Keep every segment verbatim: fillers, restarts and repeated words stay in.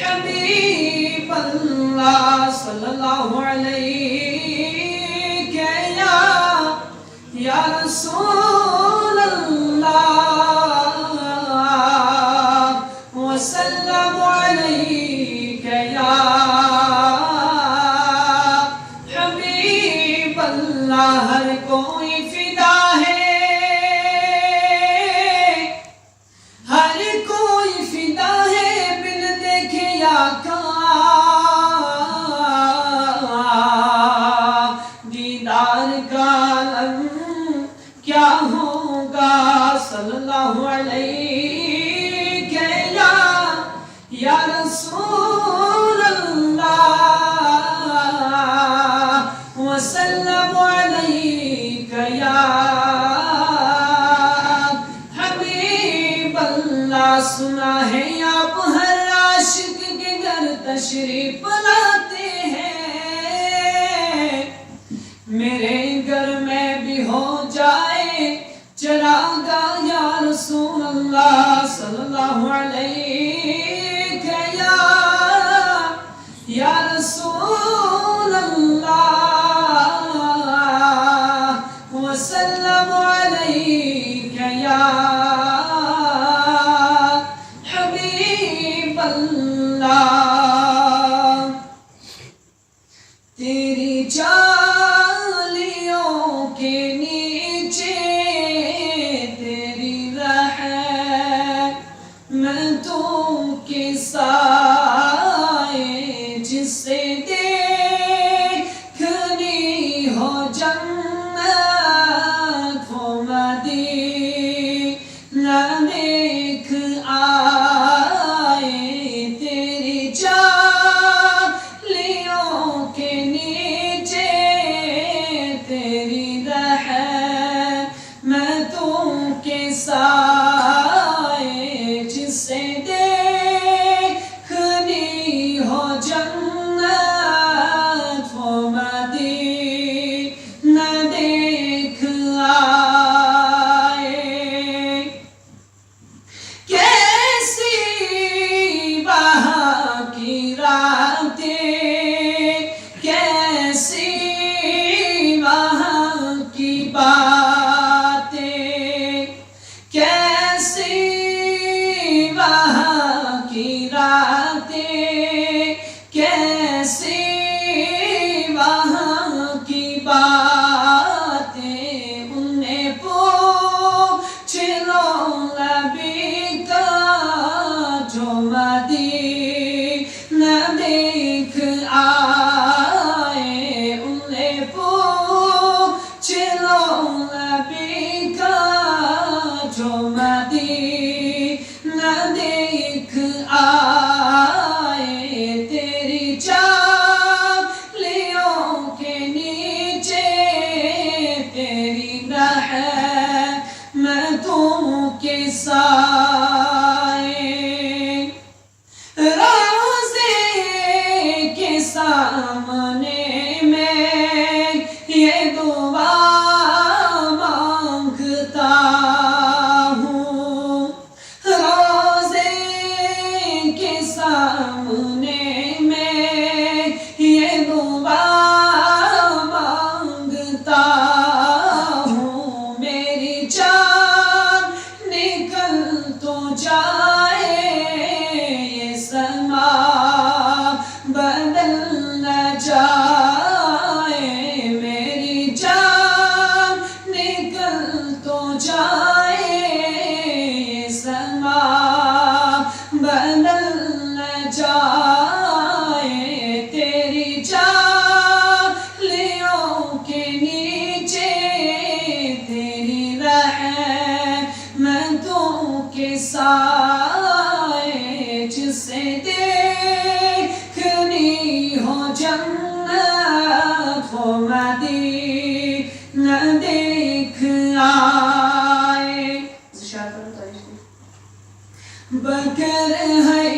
حبیب اللہ صلی اللہ علیہ یا، یا رسول اللہ، وسلم علیک یا حبیب اللہ۔ ہر کوئی فدا ہے، ہر کوئی فدا ہے، بن دیکھے آقا دیدار کا عالم کیا ہوگا۔ صلی اللہ علیک یا، یا رسول اللہ، وسلم علیک یا حبیب اللہ۔ سنا ہے آپ ہر عاشق کے گھر تشریف لاتے ہیں، میرے گھر میں بھی ہو جائے چراغا یا رسول اللہ۔ صلی اللہ علیک یا، یا رسول اللہ، وسلم علیک یا حبیب اللہ۔ تیری جالیوں کے نیچے تیری رحمتوں کے سائے، جسے دیکھنی ہو جنت وہ مدینہ نہ دیکھ آئے۔ تیری جالیوں کے نیچے تیری رحمتوں کے سائے، جسے دیکھنی ہو جنت وہ مدینہ نہ دیکھ آئے۔ کیسی وہاں کی راتیں، کیسی وہاں کی باتیں، کیسی وہاں کی راتیں، کیسی وہاں کی باتیں، انہیں پوچھ لو نبی کا جو مدینہ دیکھ آئے۔ انہیں پوچھ لو نبی کا جو مدینہ نہ دیکھ آئے۔ تیری جالیوں کے نیچے تیری رحمتوں کے سائے، روضے کے سامنے میں یہ دعا مانگتا ہوں۔ روضے کے سامنے میں یہ دعا مانگتا ہوں، میری جان نکل تو جائے، یہ سما بدل نہ جائے، میری جان نکل تو جائے، یہ سما بدل نہ جائے۔ تیری جالیوں کے نیچے تیری رحمتوں کے سائے، جسے دیکھنی ہو جنت وہ مدینہ دیکھ آئے۔ بکر ہے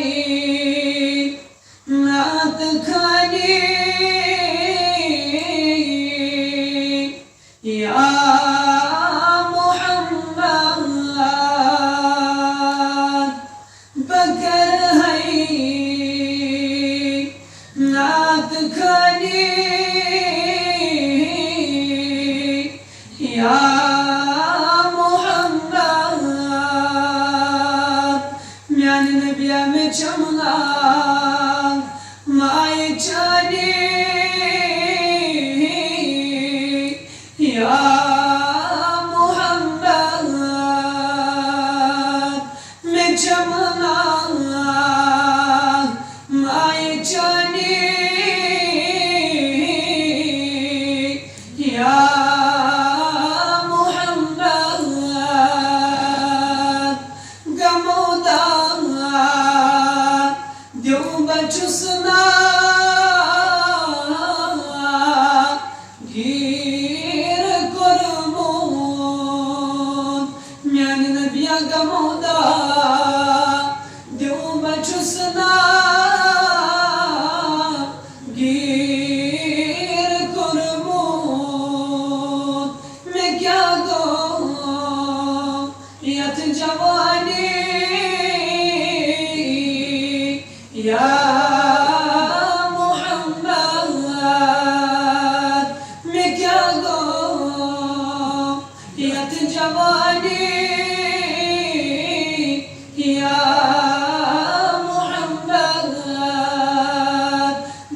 نعت خوانی یا محمد، بکر ہے مایہِ چانی یا محمد، مےٚ چمنا مایہِ چانی یا محمد، غمو داغ دیو بہٕ چھُس نا گیٖر کوٚرمُت، میانہِ نبیا غمو داغ دیو بہٕ چھُس نا گیٖر کوٚرمُت۔ مےٚ کیٛاہ گوٚو یتھ جوانی یا محمد، مےٚ کیٛاہ گوٚو یتھ جوانی یا محمد،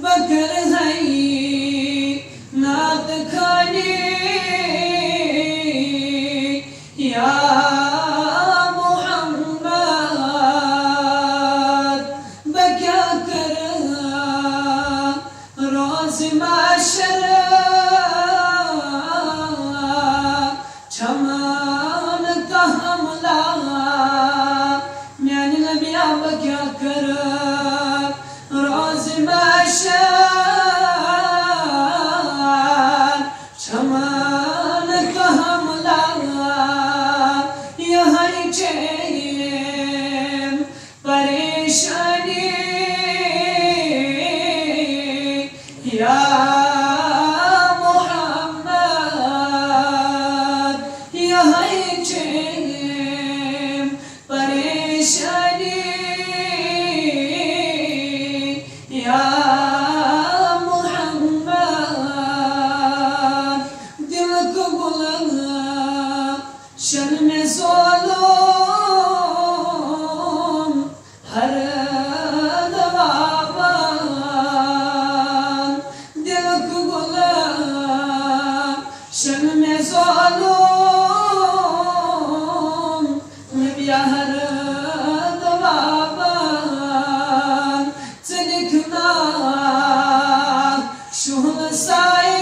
بہٕ کرٕ ہے نعت خوانی یا محمد، بہٕ کیٛاہ کرٕ روزِ محشر چھمن کہملا، میانہِ نبیا بہٕ کیٛاہ کرٕ روزِ محشر چھمن کہملا، یہے چھم پریشانی یا محمد، یہے چھم پریشانی یا محمد، دلک گلشن مےٚ ظلم ہر دوا بان، دلک گلشن مےٚ ظلم مےٚ بیا ہر دوا بان، ژٕ دِکھ نا شُہُل سایہِ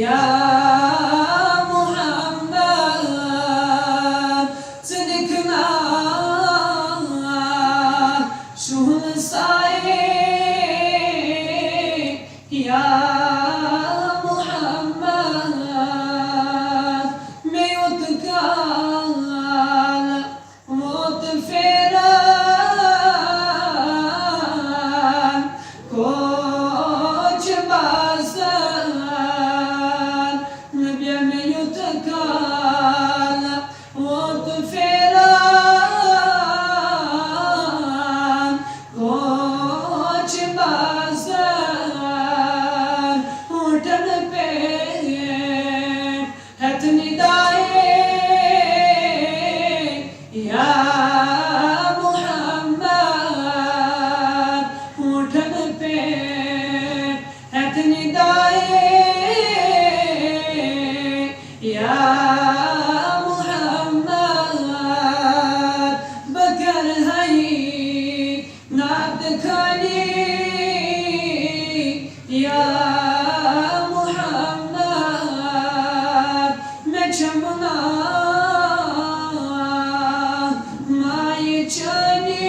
یا محمد، ژٕ دِکھ نا شُہُل سایہِ یا محمد، مےٚ یوت کال ووت پھیران کوچ بازار، نبیا مےٚ یوت کال ووت پھیران کوچ بازار، ہوٹل پہ ہیٚتھ ندایے یا محمد، ہوٹل پہ ہیٚتھ ندایے یا محمد، بہٕ کرٕ ہے نعت خوانی یا محمد، مےٚ چھمنا مایہِ چانی